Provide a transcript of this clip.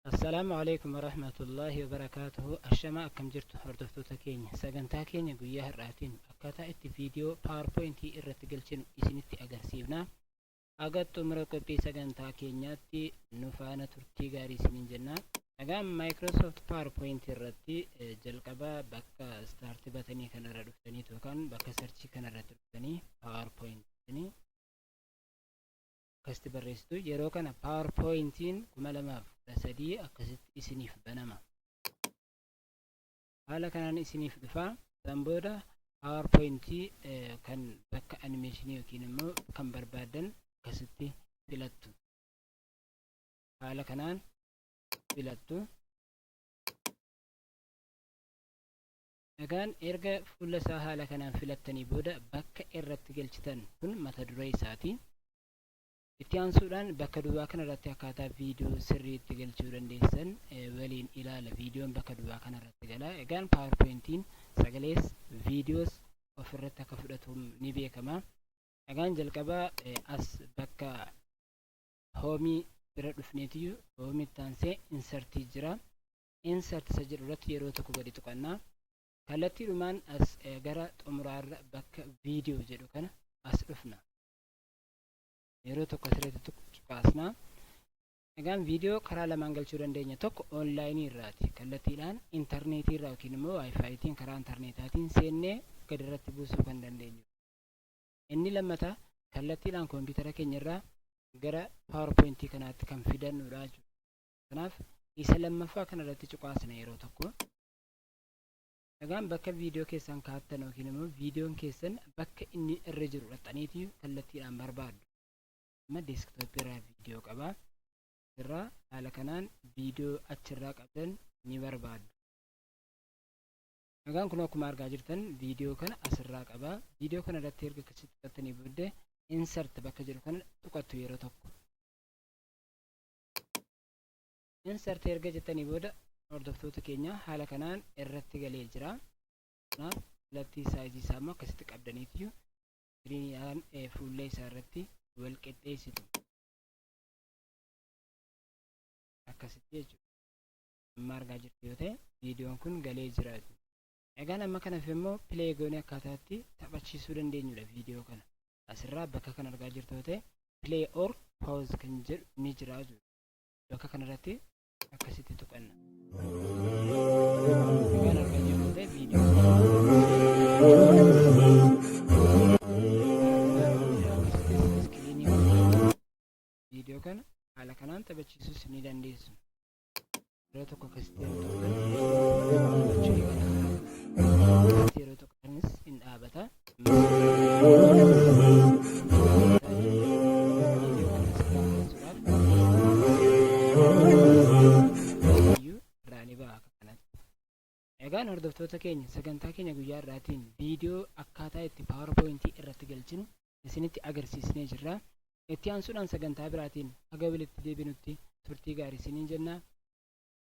Assalaamu Aleeykum Warahmatullaahi Wabarakaatuhu Ashamaa akkam jirtu hordoftoota keenya sagantaa keenya guyyaa har'aatiin akkaataa itti viidiyoo PowerPoint irratti galchinu isinitti agarsiifna haga xumura qophii sagantaa keenyaatti nu faana turtii gaarii isiniin jenna. Egaan Microsoft PowerPoint irratti jalqaba bakka start batanii kanarra dhuftanii yookaan bakka search kanarratti dhuftanii PowerPoint akkasitti barreessitu. Yeroo kana PowerPointiin 2013 akkasitti isiniif banama. Haala kanaan isiniif dhufa. San booda PowerPointii kan bakka animeeshinii yookiin immoo kan barbaaddan akkasitti filattu. Haala kanaan filattu. Egaan erga fuula isaa haala kanaan filattanii booda bakka irratti galchitan kun mata duree isaati. Itti aansuudhaan bakka duwwaa kanarratti akkaataa viidiyoo sirriitti galchuu dandeessan waliin ilaala. Viidiyoon bakka duwwaa kanarratti gala. Egaan PowerPointiin sagalees viidiyoos ofirratti akka fudhatu ni beekama. Egaan jalqaba as bakka hoomii bira dhufneetiyyuu hoomitti aansee insertii jira. Insert isa jedhu irratti yeroo tokko gadi tuqanna. Kallattiidhumaan as gara xumuraarra bakka viidiyoo jedhu kana as dhufna. Yeroo tokko asirratti cuqaasna. Egaan viidiyoo karaa lamaan galchuu dandeenya. Tokko onlaayinii irraati. Kallattiidhaan intarneetii irraa yookiin immoo waayifaayitiin karaa intarneetaatiin seennee gadi irratti buusuu kan dandeenyu. Inni lammataa kallattiidhaan kompiitara keenya irraa gara PowerPointii kanaatti kan fidannudha jechuudha. Kanaaf isa lammaffaa kana irratti cuqaasna yeroo tokko. Egaan bakka viidiyoo keessan kaa'attan yookiin immoo viidiyoon keessan bakka inni irra jiru dhaxxaniiti kallattiidhaan barbaaddu. Amma deeskitooppii irraa viidiyoo qaba. Irraa haala kanaan viidiyoo achirraa qabdan ni barbaaddu. Egaan kun akkuma argaa jirtan viidiyoo kana asirraa qaba. Viidiyoo kana irratti erga akkasitti tuqattanii booddee insert bakka jedhu kana tuqattu yeroo tokko. Insert erga jettanii booda hordoftoota keenya haala kanaan irratti galee jira. Kanaaf kallattii saayizii isaa immoo akkasitti qabdaniitu iskiriiniidhaan fuullee isaa irratti wal qixxeessitu. Akkasitti jechuudha. Amma argaa jirtu yoo ta'e viidiyoon kun galee jira jechuudha. Egaan amma kanaaf immoo pilee goonee akkaataatti taphachiisuu dandeenyudha viidiyoo kana. Asirraa bakka kan argaa jirtu yoo ta'e play or pause kan jedhu ni jira jechuudha. Bakka kanarratti akkasitti tuqanna. Egaan argaa jirtu ta'e viidiyoo viidiyoo kana haala kanaan taphachiisuus ni dandeessu. Yeroo tokko akkasitti yeroo tuqxan taphachuu eegala. Akkasitti yeroo tuqxanis hin dhaabata. Viidiyoo kana asirraa kaasuudhaaf iyyuu irraa ni ba'a akka kanatti. Egaan hordoftoota keenya sagantaa keenya guyyaa irraatiin viidiyoo akkaataa itti PowerPoint irratti galchinu isinitti agarsiisnee jirra. Itti aansuudhaan sagantaa biraatiin haga walitti deebinutti turtii gaarii isiniin jenna.